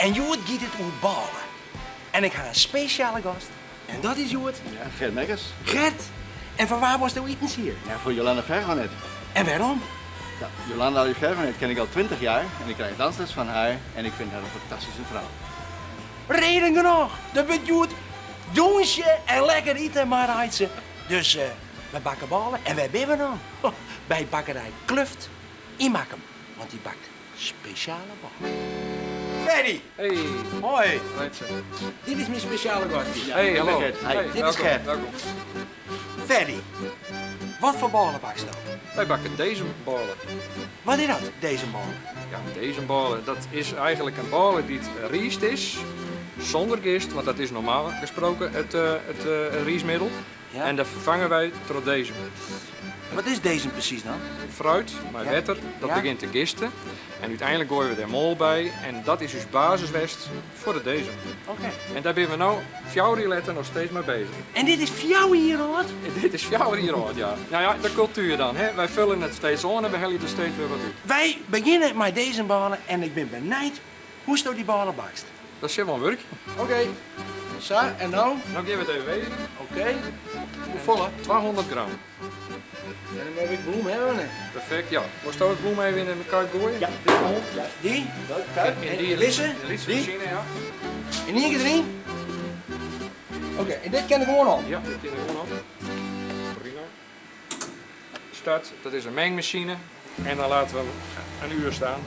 En hjoed giet it oer bôle. En ik ha in spesjale gast en dat is hjoed... Ja, Gert Mekkers. Gert! En foar wa wolsto itensiede? Ja, foar Jolanda Vergonet. En wêrom? Ja, Jolanda Vergonet ken ik al 20 jaar en ik krijg dansles van haar en ik vind haar een fantastische vrouw. Reden genôch! Der wurdt hjoed dûnsje en lekker ite mei Reitse. Dus we bakke bôle en wêr binne we dan? By bakkerij Kluft yn Makkum, want dy bakt spesjale bôle. Ferry! Hey! Hoi! Reitse. Dit is myn spesjale gast hjir. Hey, hallo. Hey, dit is Gert. Welkom. Ferry, wat foar bôle baksto? Wy bakke dezembôle. Wat is dat, dezembôle? Ja, dezembôle, dat is eigenlik in bôle dy't riisd is, sûnder gist, want dat is normaal gesproken it riismiddel. Ja. En dat ferfange wy troch dezem. Wat is dezem presys dan? Fruit mei wetter, dat Ja. begjint te gisten. En úteinlik goaie we dêr moal by en dat is ús basis west foar de dezem. Oké. En dêr binne we no fjouwer jier letter noch steeds mei bezich. En dit is fjouwer jier âld? Dit is fjouwer jier âld, ja. Nou ja, de kultuer dan, hè. Wy fulle it steeds oan en we helje der steeds wer wat út. Wy begjinne mei dezembôle en ik bin benijd hoe'tsto dy bôle bakst. Dat sil wol wurkje. Oké, sa en no? No gean we it even wegen. Oké. Hoefolle? 200 gram. En dan moat ik bloem hawwe of net? Perfekt, ja. Wolsto it bloem even yn de kuip goaie? Ja. Dit hond? Ja. Dy? Kuip? En dy Dizze? De lytse Dy? masine, ja. Yn ien kear deryn? Oké, en dit kin der gewoan op? Ja, dit kin der gewoan op. Prima. Start, dat is in mengmasine. En dan laten we hem een uur staan.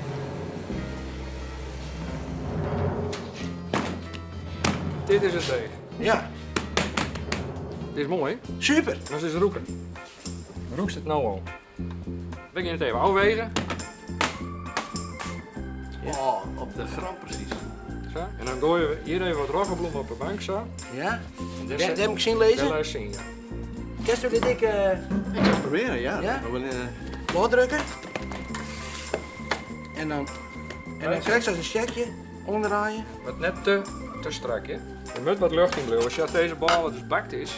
Dit is it deeg. Ja. Dit is moai. Super. Dat is rûke. Rûkst it no al? We gean it even ôfwege. Oh, op de gram presys. Sa. En dan goaie we hjir even wat roggeblom op de bank sa. Ja. En dêr Dêr set- dêr moat ik syn lizze? Dêr lei syn, ja. Kinsto dit ek Ik sil it probearje, ja. Ja? We willen, Losdrukke. En dan, en dan krekt as in sjekje omdraaie. Wat net te, te strak, hè. Der moat wat lucht yn bliuwe. As dizze bôle dus bakt is,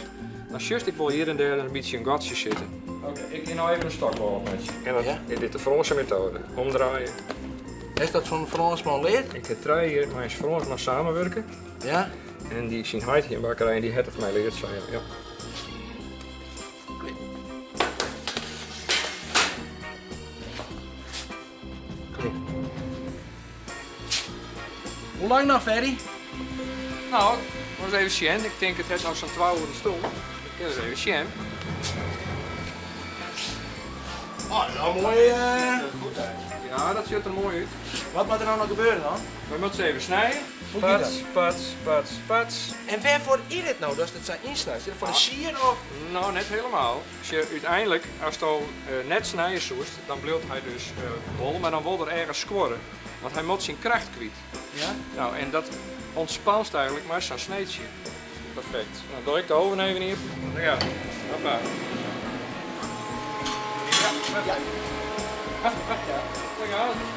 dan sjochst ek wol hjir en dêr in bytsje in gatsje sitten. Oké, ik gean no even in stokbôle meitsjen. En dat Ja? is dit de Frânske metoade. Omdraaie. Is dat fan in Frânsman leard? Ik ha trije jier mei in Frânsman samenwurke. Ja? En dy syn heit hie in bakkerij en dy hat it my leard, sei er. Ja. Hoe lang noch, Ferry? No, ris even sjen. Ik tink it hat no sa'n twa oeren stien. Ik kin ris even sjen. Oh, dat is moai. Goed uit. Ja, dat sjocht der moai út. Wat moat der no noch gebeure dan? We moatte se even snije. Hoe giet Pats, dat? pats, pats, pats. En wêrfoar is dit no, datst it sa ynsnijst? Is it foar de sier of? No, net helemaal. Sjoch, úteinlik, asto net snije soest, dan bliuwt hy dus bol, mar dan wol er ergens skuorre. Want hy moat syn kracht kwyt. Ja? No, en dat ûntspanst eigenlik mei sa'n sneetsje. Perfekt. No, doch ik de oven even iepen. Daar gaat het. Hoppa. Ja, perfect. Daar gaat het.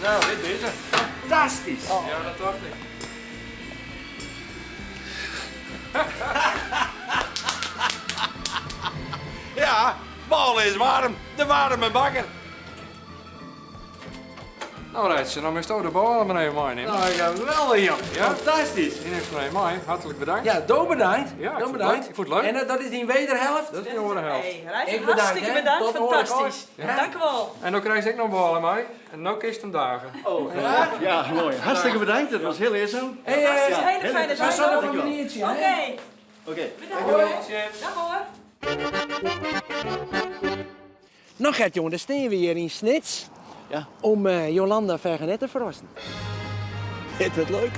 No, dit is it. Fantastysk! Ja, dat tocht ik. Ja, bôle is waarm, de waarme bakker. No Reitse, no moatsto de bôle mar even meinimme. Nou, geweldich jong. Ja? Fantastysk. Dy nimst mar even mei. Hartlik bedankt. Ja, do bedankt. Ja, ik do fûn it bedankt. leuk. Ik fûn it leuk. En dat is dyn wederhelft? Dat is myn oare helft. Hey, Reitse, Ik bedank, hartstikke hè. bedankt. Tot de oare Fantastysk. kear. Dank u wel. En no krijst ek noch bôle mei. En no kinst him daagje. Oh, ja? Ja, moai. Hartstikke bedankt. Dat was hiel learzaam. Hey, Het is een hele fijne Sa dag. sa nog. op in maniertsje, hè? Oké, Oké. bedankt hoor. Dag hoor. No Gert, jongen, dêr steane we hjir yn Snits Ja. om Jolanda Vergenet te ferrassen. Dit wurdt leuk.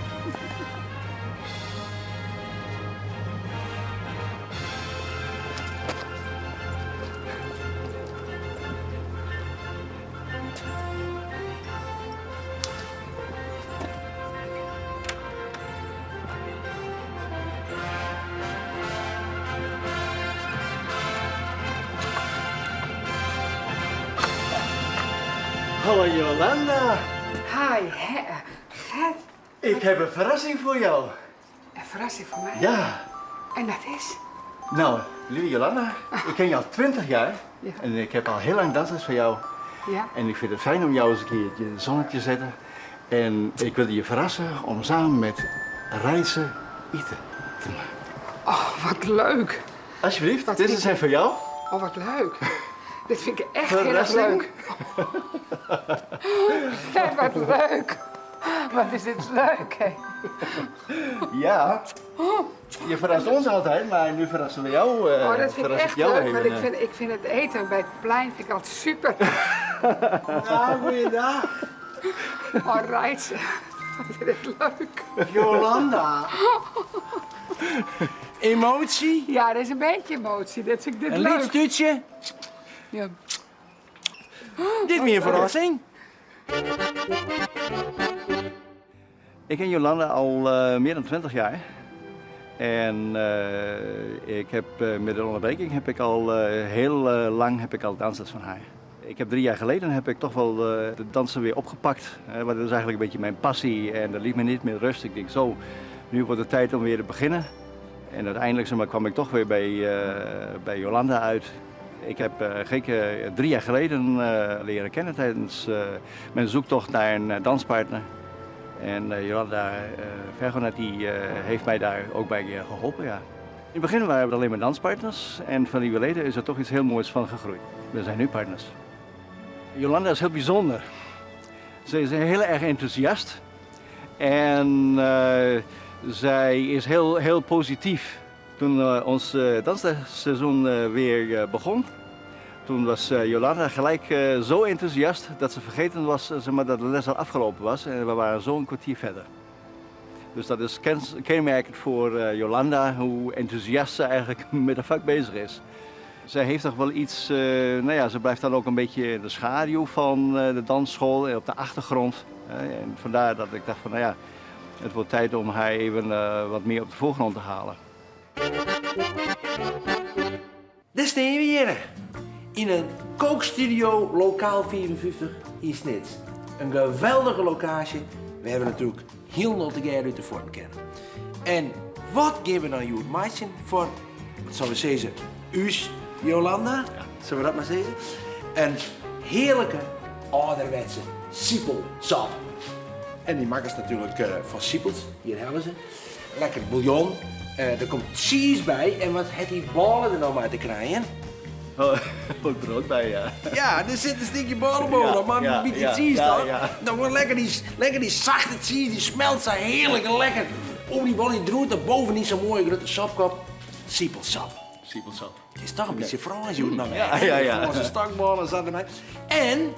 Hallo Jolanda. Hi, Gert. Ik heb een verrassing voor jou. Een verrassing voor mij? Ja. En dat is? Nou, lieve Jolanda, ik ken je al 20 jaar Ja. en ik heb al heel lang dansles van jou. Ja. En ik vind het fijn om jou eens een keertje in het zonnetje te zetten. En ik wilde je verrassen om samen met Reitse eten te maken. Oh, wat leuk. Alsjeblieft, Dat dit vind is zijn voor jou. Oh, wat leuk. Dit vind ik echt heel erg Verrassing. leuk. Hé, wat leuk. Wat is dit leuk, hè? Ja. Je verrast ons altijd, maar nu verrassen we jou. Oh, dat vind ik verras echt jou leuk, even, want ik vind, ik vind het eten bij het plein vind ik altijd super. Nou, goeiedag. Oh, Reitse. Wat is dit leuk. Jolanda. Emotie. Ja, er is een beetje emotie. Dat vind ik dit Een leuk. liedstuutje. Ja. Dit weer een verrassing. Ik ken Jolanda al meer dan 20 jaar. En ik heb, met de onderbreking heb ik al heel lang heb ik al dansles van haar. Ik heb 3 jaar geleden heb ik toch wel de dansen weer opgepakt. Want dat is eigenlijk een beetje mijn passie en dat liet me niet meer rust. Ik denk zo, nu wordt het tijd om weer te beginnen. En uiteindelijk kwam ik toch weer bij Jolanda uit. Ik heb Geke 3 jaar geleden leren kennen tijdens mijn zoektocht naar een danspartner. En Jolanda Vergonet die heeft mij daar ook bij geholpen. Ja. In het begin waren we alleen maar danspartners en van die leden is er toch iets heel moois van gegroeid. We zijn nu partners. Jolanda is heel bijzonder. Ze is heel erg enthousiast en zij is heel, heel positief. Toen ons dansseizoen weer begon, toen was Jolanda gelijk zo enthousiast dat ze vergeten was dat de les al afgelopen was en we waren zo een kwartier verder. Dus dat is kenmerkend voor Jolanda, hoe enthousiast ze eigenlijk met haar vak bezig is. Zij heeft toch wel iets, nou ja, ze blijft dan ook een beetje in de schaduw van de dansschool en op de achtergrond. En vandaar dat ik dacht van, nou ja, het wordt tijd om haar even wat meer op de voorgrond te halen. Daar staan we hier. In een kookstudio lokaal 54 in Snits. Een geweldige locatie. We hebben natuurlijk heel nog te uit de vorm kennen. En wat geven we dan Joet Maatje voor, wat zullen we zeggen, us Jolanda? Ja. Zullen we dat maar zeggen? Een heerlijke ouderwetse siepelsap. En die maken ze natuurlijk van siepels. Hier hebben ze. Lekker bouillon. Er komt cheese bij. En wat heeft die ballen er nou maar te krijgen? Oh, ook brood bij, ja. Ja, er zit een stukje ballen bovenop, maar een beetje cheese dan. Dan wordt lekker die zachte cheese, die smelt zo heerlijk en lekker. Om die bal, die droet er boven niet zo mooi, grote sapkop. Siepelsap. Siepelsap. Het is toch een beetje Frans, joh. Nou, hè. Franse stakballen zat erbij. En,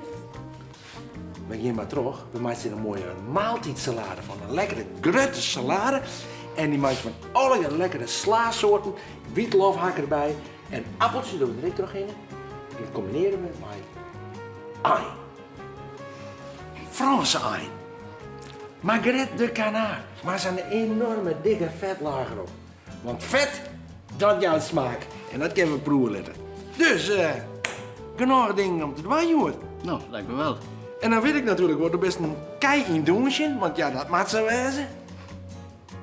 we gaan maar terug, we maken er een mooie maaltijdsalade van. Een lekkere grote salade. En die maak je van alle lekkere slaasoorten, witloofhak erbij. En appeltjes doen we direct terug in. En dat combineren we met ei. Franse ei. Magret de canard. Maar ze een enorme dikke vetlager op. Want vet, dat jouw smaak. En dat kunnen we proeven laten. Dus, genoeg dingen om te doen, joh. Nou, lijkt me wel. En dan weet ik natuurlijk, wordt er best een kei in douchen, want ja, dat maakt zo wezen.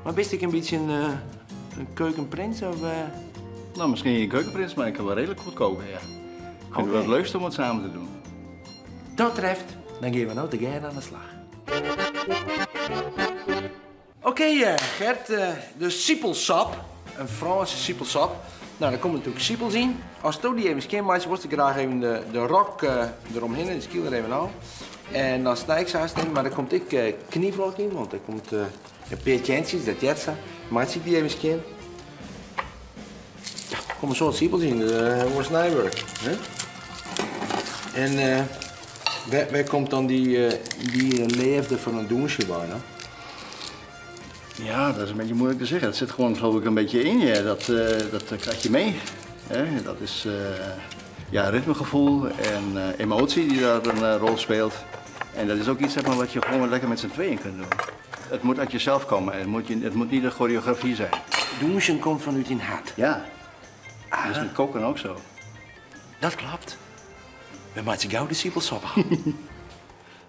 Maar best ik een beetje een keukenprins of? Nou, misschien geen keukenprins, maar ik kan wel redelijk goed koken, ja. Ik vind het wel het leukste om het samen te doen. Dat treft, dan gaan we nou te gaan aan de slag. Oké, Gert, de siepelsap, een Franse siepelsap. Nou, daar komt natuurlijk siepels in. Als het ook die even skin maakt, worst ik graag even de rok eromheen, de kiel er even af. En dan snij ik ze haast in, maar daar komt ik knievlok in, want daar komt een peertjentjes, dat jetsa. Maar zie ik die even skin. Ja, er komt een soort siepels in, dat wordt snijwerk. Hè? En waar komt dan die leefde van een douche bij dan? Ja, dat is een beetje moeilijk te zeggen. Dat zit gewoon, geloof ik, een beetje in je. Dat krijg je mee. Hè? Dat is ritmegevoel en emotie die daar een rol speelt. En dat is ook iets wat je gewoon lekker met z'n tweeën kunt doen. Het moet uit jezelf komen. Het moet niet een choreografie zijn. Douchen komt vanuit in hart. Ja. Dat is met koken ook zo. Dat klopt. We maken gauw de siepelsap aan.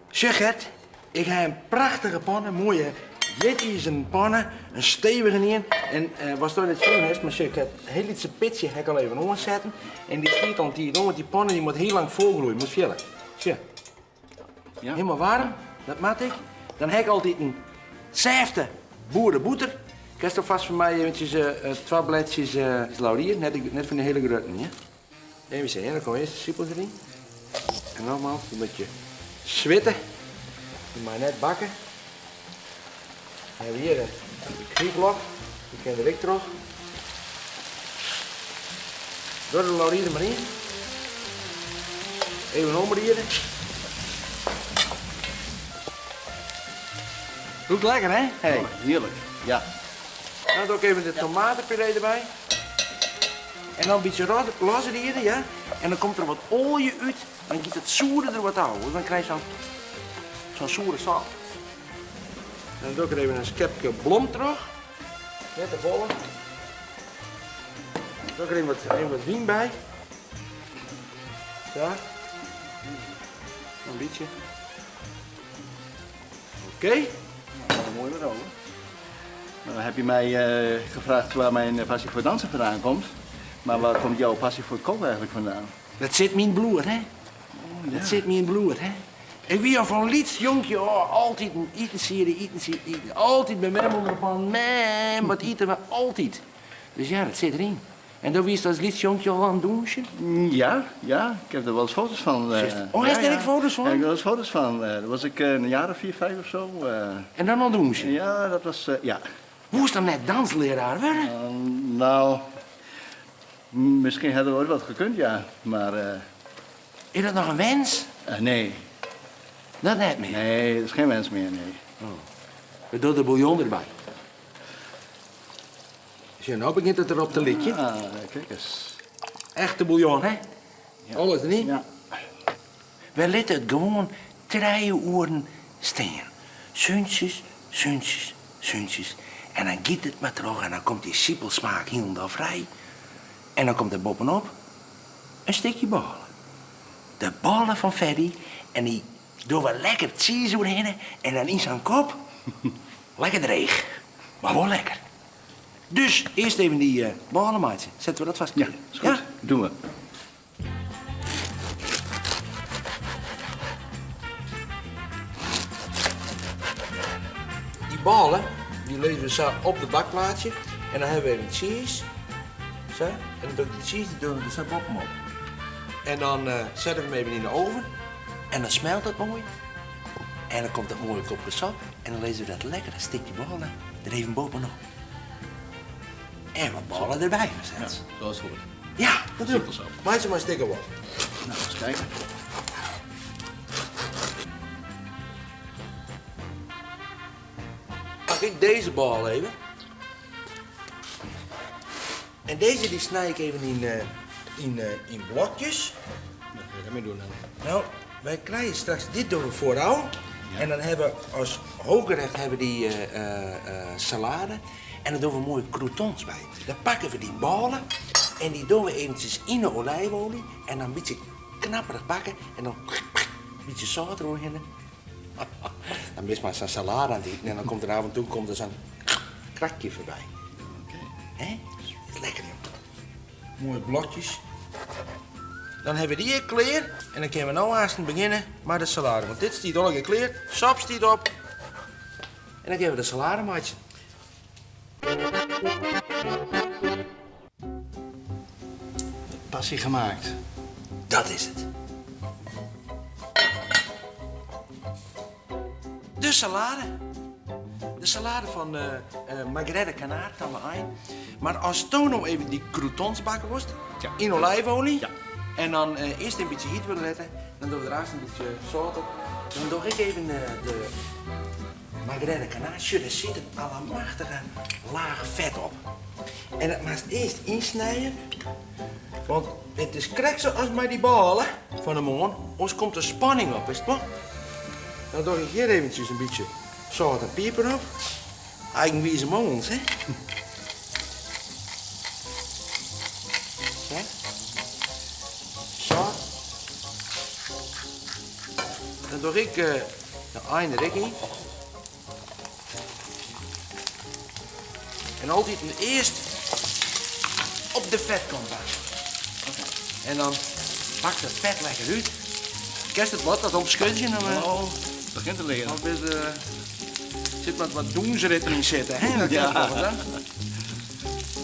Zeg Gert, ik heb een prachtige pan, een mooie Dit is in panne, in stevige ien. En eh, watsto net sjoen hast, mar sjoch, ik ha it hiel lytse pitsje ha ik al even oansetten. En dy stiet al in tiid oan, want dy panne dy moat hiel lang folgloeie, moatst fiele. Sjoch. Ja. Helemaal waarm, dat moat ek. Dan ha ik altyd in sêfte boerebûter. Kinst alfêst foar my eventsjes eh, eh, twa bledsjes eh, laurier, net, net fan dy hiele grutten, ja? Even sjen, dan komme earst de sipels deryn. En nogmaals, dy moat je switte. Dy mei net bakke. Dan hawwe we hjir de knyflok, dy kin der ek troch. Doch de laurier der mar yn. Even omriede. Rûkt lekker, hè? Hey. Oh, hearlik, ja. Dan doch ik even de tomatepuree derby. En dan in bytsje losriede, ja. En dan komt der wat oalje út. Dan giet it soere der wat ôf. Dan krijst sa'n sa'n soere sop. Dan doch ik der even in skepke blom troch. Net te folle. Dan doch ik der even wat, even wat wyn by. Sa. In bytsje. Oké. Nou, moai wat over. Dan heb je mij gevraagd waar mijn passie voor dansen vandaan komt. Maar waar komt jouw passie voor het koken eigenlijk vandaan? Dat sit my yn it bloed, hè? Oh, ja. Dat sit my yn it bloed, hè? Ik wie al fan lyts jonkje ôf altyd in itensieder, itensieder, iten. Altyd by mem ûnder de pan, mem, wat ite we? Altyd. Dus ja, dat sit deryn. En do wiest as lyts jonkje al oan it dûnsjen? Ja, ja, ik heb der wolris foto's fan. Oh, hast dêr ek foto's fan? Heb ik wolris foto's fan. Doe was ik in jaar of 4, 5 of zo. En dan al dûnsjen? Ja, dat was, ja. Woest dan net dansleraar wurde? Nou, miskien hat it oait wat gekund, ja. Mar. Is dat noch in wens? Nee. Dat net mear? Nee, dat is geen wens mear, nee. Oh. We dogge de bouillon derby. Sjoch, no begjint it derop te lykjen. Ah, kijk eens. Echte bouillon, hè? Ja. Alles deryn? Ja. Wy litte it gewoan trije oeren stean. Súntsjes, súntsjes, súntsjes. En dan giet it mar troch en dan komt dy sipelsmaak hielendal frij. En dan komt der boppenop in stikje bôle. De bôle fan Ferdy en dy dogge we lekker tsiis oerhinne en dan yn sa'n kop. Lekker dreech, mar wol lekker. Dus earst even dy bôle meitsje. Sette we dat fêst Ja, is goed. Ja? Doen we. Dy bôle dy lizze we sa op de bakplaatsje en dan hawwe we even tsiis. Sa, en dan doch ik dy tsiis dy dogge we der sa boppenop. En dan sette we him even yn de oven en dan smelt it moai. En dan komt dat moaie kopke sop en dan lizze we dat lekkere stikje bôle der even boppenop. En wat bôle derby fansels. Ja, zoals het hoort. Ja, natuurlijk. Simpel zo. Meitsje mar in stikke wat. Nou, eens kijken. Pak ik deze bal even. En deze die snij ik even in, eh, in, eh, in blokjes. Wat ga je daarmee doen dan? Nou, wij krijgen straks dit door vooraf. En dan hebben we als hooggerecht hebben we die eh, eh, salade. En dan doen we mooie croutons bij. Dan pakken we die ballen en die doen we eventjes in de olijfolie. En dan een beetje knapperig bakken. En dan een beetje zout eroverheen. Dan is maar zo'n salade aan het eten. En dan komt er af en toe komt er zo'n krakje voorbij. Oké. Hè? Dat is lekker, joh. Mooie blokjes. Dan hebben we die hier klear. En dan kunnen we nou haast beginnen met de salade. Want dit staat al klear. Sop staat op. En dan kunnen we de salade maken. Passie gemaakt. Dat is het. De salade. De salade fan Margrethe Kanaar, kan we ein. Mar asto no even dy croutons bakke wolst, Ja. yn olijfolie. Ja. En dan earst in bytsje hyt wurde litte, dan dogge we der aanst in bytsje sâlt op. Dan doch ik even de Margrethe Kanaar. Sjoch, der sit in allemachtige laach fet op. En dat moatst earst ynsnije, want it is krekt sa as mei dy bôle fan 'e moarn. Oars komt der spanning op, witst wol. Dan doch ik hjir eventsjes in bytsje sâlt en piper op. Eigenwize molens, hè? Sa. Sa. Dan doch ik de ein der ek yn. En altyd earst op de fetkant bakke. En dan bakt it fet lekker út. Kinst it wat, dat opskudzjen? Dan, Oh, het begint te leren. Dan is, sit wat, wat dûnsritme yn sitten, hè? Dat Ja. ja. Wat, hè?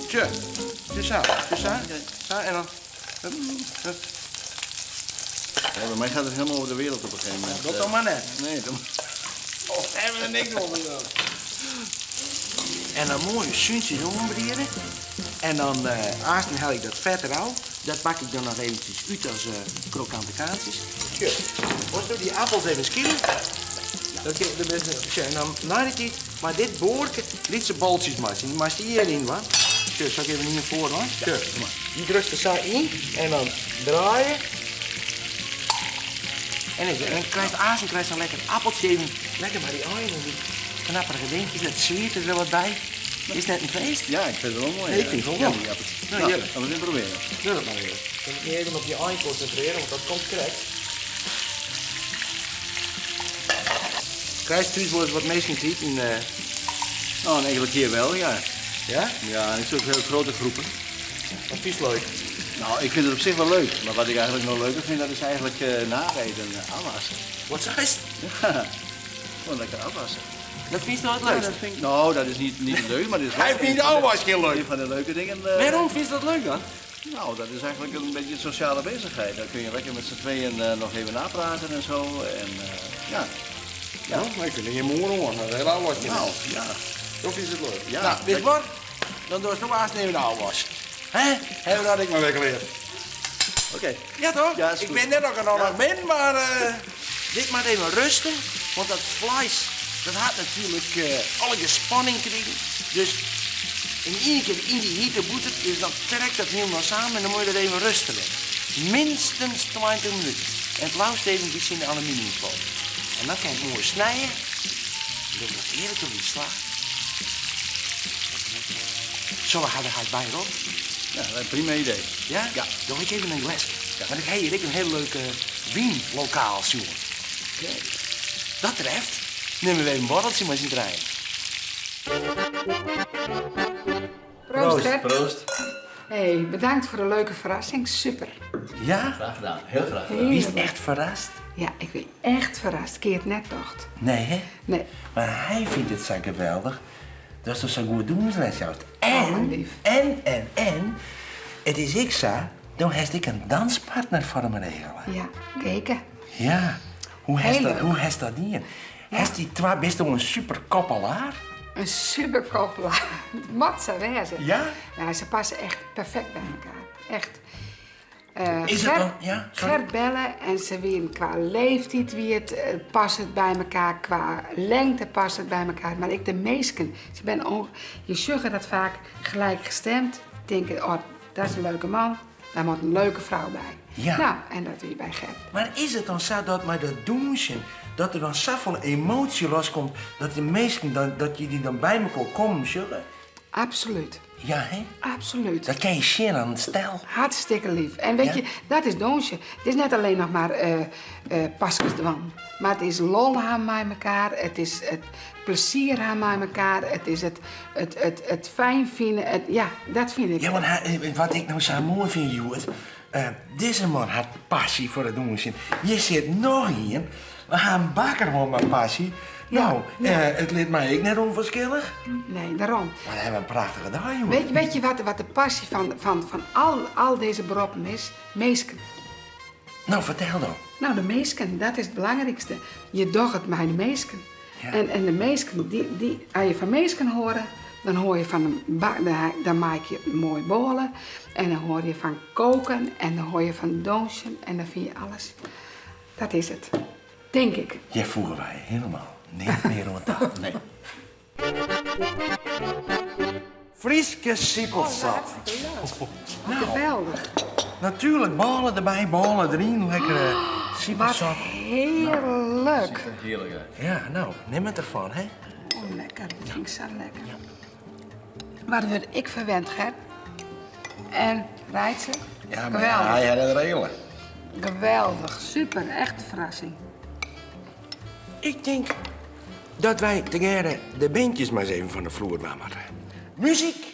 Tje, tje sa, tje sa, sa en dan... Hup, hup. Ja, bij mij gaat het helemaal over de wereld op een gegeven moment. Dat dan maar net. Nee, dan... Oh, hebben we er niks over dan. En dan mooie suntjes ombreden. En dan uh, haal ik dat vet eraf. Dat pak ik dan nog eventjes uit als krokante kaartjes. Tje, doe die appels even schillen. Dat dat is, tje, en dan na die tijd, maar dit boorke, liet ze boltjes maken. Die maakt die hierin, wat? Tje, zal ik even hier voor, hoor. Tje, die drukt er zo in en dan draaien. En dan krijgt Azen krijgt zo'n lekker appeltje even lekker bij die eieren en die knapperige dingetjes, dat zwiert er wat bij. Is het net een feest? Ja, ik vind het wel mooi. Nee, ik vind het wel Ja, mooi. die appeltjes. Nou, Nou, heerlijk. gaan we het even proberen. Doe dat maar even. Je moet niet even op je ei concentreren, want dat komt correct. Krijg je thuis wel eens wat mensen te eten? Nou, een enkele keer wel, ja. Ja? Ja, niet zoveel grote groepen. Dat is leuk. Nou, ik vind het op zich wel leuk. Maar wat ik eigenlijk nog leuker vind, dat is eigenlijk narijden en afwassen. Wat zeg je? Ja, gewoon lekker afwassen. Dat vind je nou het Ja, leukste? dat vind ik, nou, dat is niet leuk, maar dat is wel Hij vindt een van de- afwas geen leuk. Een van de leuke dingen. Waarom vind je dat leuk dan? Nou, dat is eigenlijk een beetje sociale bezigheid. Daar kun je lekker met z'n tweeën nog even napraten en zo. En, ja. Ja, maar ik vind het geen moer hoor. Dat is heel afwasje. Nou, ja. Toch is het leuk. Ja. Nou, weet je wat? Dan doe je nog eens even de afwas. Hè? Hebben we dat ik maar weggeleerd. Oké. Ja toch? Ja, is ik goed. ben net nog een nog ben, maar dit maar even rusten. Want dat vlees, dat had natuurlijk alle spanning gekregen. Dus in één keer in die hitte boete, dus dan trekt dat helemaal samen en dan moet je dat even rusten leggen. Minstens 20 minuten. En het laatst even een beetje in de aluminiumfolie. En dan kan je het mooi snijden. Dan doe ik nog eerder op die slag. Zullen we haar bij erop? Ja, dat is een prima idee. Ja? Ja. Doe ik even een glas. Want ik heb hier ook een heel leuk wienlokaal, jongen. Oké. Dat treft. Nemen we even een borreltje maar eens in het rijden. Proost, Gert. Proost. Hey, bedankt voor de leuke verrassing. Super. Ja? Graag gedaan. Heel graag gedaan. Wie is echt verrast? Ja, ik ben echt verrast. Keer het net tocht. Nee, hè? Nee. Maar hij vindt het zo geweldig. Dat is toch zo'n goed doensles juist. Oh, En, lief. en, het is ik zo, dan heeft ik een danspartner voor hem regelen. Ja, keken. Ja. Hoe heeft Heel dat, leuk. hoe heeft dat niet? Heeft die twee best wel een super koppelaar? Een super koppelaar. Wat zou wezen. Ja? Nou, ze passen echt perfect bij elkaar. Echt. Is het dan- ja, sorry. Gert bellen en ze weer qua leeftijd wie het past het bij elkaar, qua lengte past het bij elkaar. Maar ik de meesten, ze ben je zuggen dat vaak gelijk gestemd, denken, oh, dat is een leuke man, daar moet een leuke vrouw bij. Ja. Nou, en dat weer bij Gert. Maar is het dan zo dat met dat douchen, dat er dan zoveel emotie loskomt, dat de meesten dan, dat je die dan bij elkaar komen, zullen? Absoluut, Ja, hè? absoluut. Dat kan je zien aan het stijl. Hartstikke lief. En weet Ja? je, dat is donsje. Het is net alleen nog maar Paskes dwan. Maar het is lol aan bij elkaar. Het is het plezier aan bij elkaar. Het is het fijn vinden. Het, ja, dat vind ik. Ja, want hij, wat ik nou zo mooi vind, Joert. Deze man had passie voor het doen. Je zit nog hier. We gaan een bakker gewoon met passie. Ja, Nou, ja. het ligt mij ook net onverschillig. Nee, daarom. Maar dan hebben we een prachtige dag, jongen. Weet je wat de passie van al deze beroepen is? Meesken. Nou, vertel dan. Nou, de meesken, dat is het belangrijkste. Je docht het maar de meesken. Ja. En de meesken, die, als je van meesken hoort, dan hoor je van een bak, dan maak je mooi bollen. En dan hoor je van koken en dan hoor je van doosje en dan vind je alles. Dat is het. Denk ik. Jij voeren wij helemaal niet meer rond tafel. Nee. Frieske siepelsap. Nou, Geweldig. natuurlijk, ballen erbij, ballen erin, lekkere Wat siepelsap. heerlijk. Heerlijk uit. Ja, nou, neem het ervan, hè. Oh, lekker. Dat vind ik zo lekker. Wat word ik verwend, Gert? En Reitse? Ja, maar Geweldig. ja, ja, dat regelen. Geweldig. Super. Echt een verrassing. Ik denk dat wij tegen de beentjes maar eens even van de vloer maken. Muzyk!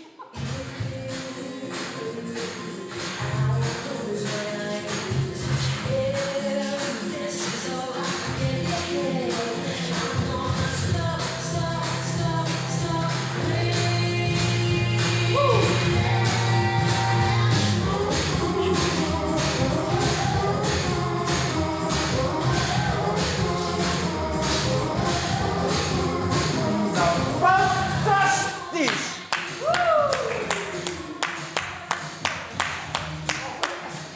Fantastysk!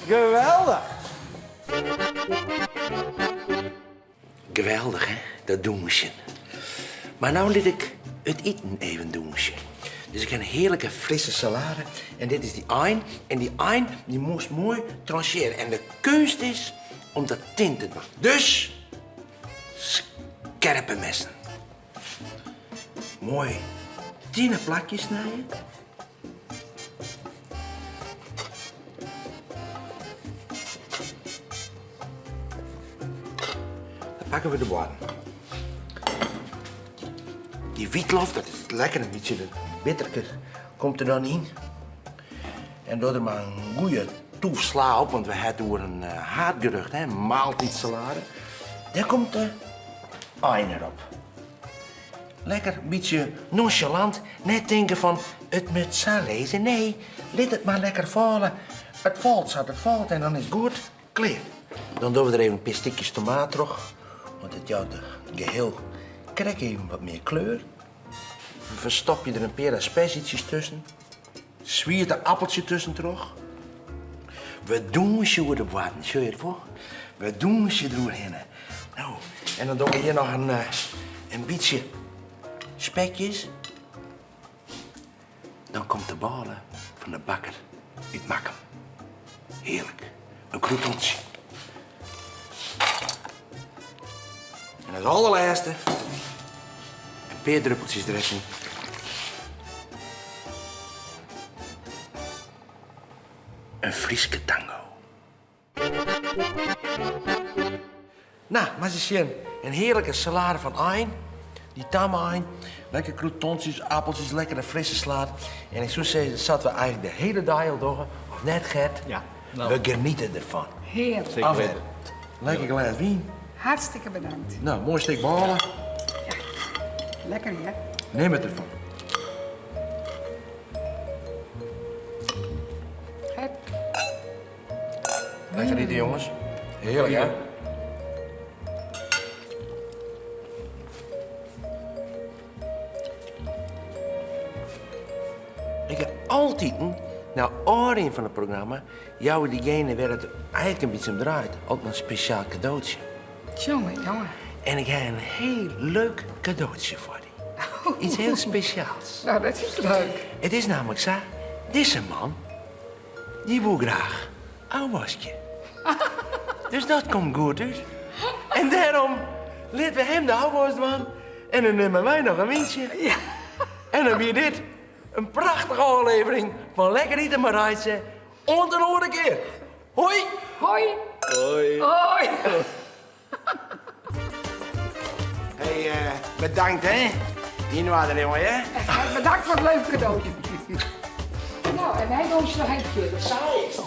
Geweldich! Geweldich hè, dat dûnsjen. Mar no lit ik it iten even dûnsje. Dus ik ha in hearlike frisse salade en dit is dy ein. En dy ein dy moast moai tranchearje. En de keunst is om dat tin te dwaan. Dus skerpe messen. Moai tinne plakjes snije. Dan pakke we de boarren. Dy wytlof, dat is lekker, in bytsje de bitterke komt der dan yn. En doch der mar in goede toef sla op, want we ha it oer in haadgerecht, hè, in maaltijdsalade. Dêr komt de ein op. Lekker in bytsje nonchalant, net tinke fan it moat sa lizze. Nee, lit it mar lekker falle. It falt sa't it falt en dan is it goed klear. Dan dogge we der even in pear stikjes tomaat troch, want it jout it geheel krekt even wat mear kleur. We ferstopje der in pear asperzjetsjes tusken. Swiete appeltsje tuskentroch. We dûnsje oer de boarden, sjoch je it wol? We dûnsje deroerhinne. No, en dan dogge we hjir noch in bytsje spekjes. Dan komt de bôle fan de bakker út Makkum. Hearlik. In croutonsje. En as allerlêste in pear druppeltsjes dressing. In Fryske tango. No, mar ris sjen. In hearlike salade fan ein. Dy tamme ein. Lekker croutonsjes, appeltsjes, lekkere frisse slaad. En ik soe sizze, sa't we eigentlik de hiele dei al dogge, of net Gert? Ja. We geniete derfan. Hearlik. Zeker Af weten. Lekker glês wyn. Hartstikke bedankt. No, moai stik bôle. Ja, lekker hear. Nim it derfan. Gert. Lekker ite, jonges. Hearlik, hè? Ik ha altiten, nei ôfrin fan it programma, jouwe diegene wêr't it eigentlik in bytsje om draait, altyd in spesjaal kadootsje. Jonge, jonge. En ik ha in hiel leuk kadootsje foar dy. Iets hiel spesjaals. No, dat is leuk. It is namelijk sa, dizze man, dy woe graach ôfwaskje. Dus dat komt goed út. En dêrom litte we him de ôfwask dwaan en dan nimme wy noch in wyntsje. En dan wie dit in prachtige ôflevering fan Lekker Ite mei Reitse. Oant in oare kear. Hoi! Hoi! Hoi! Hoi! Hey, bedankt hè. Yn oarder, jonge, hè? Bedankt foar it leuke kadootje. No, en wy dûnsje noch even fierder. Sa is it.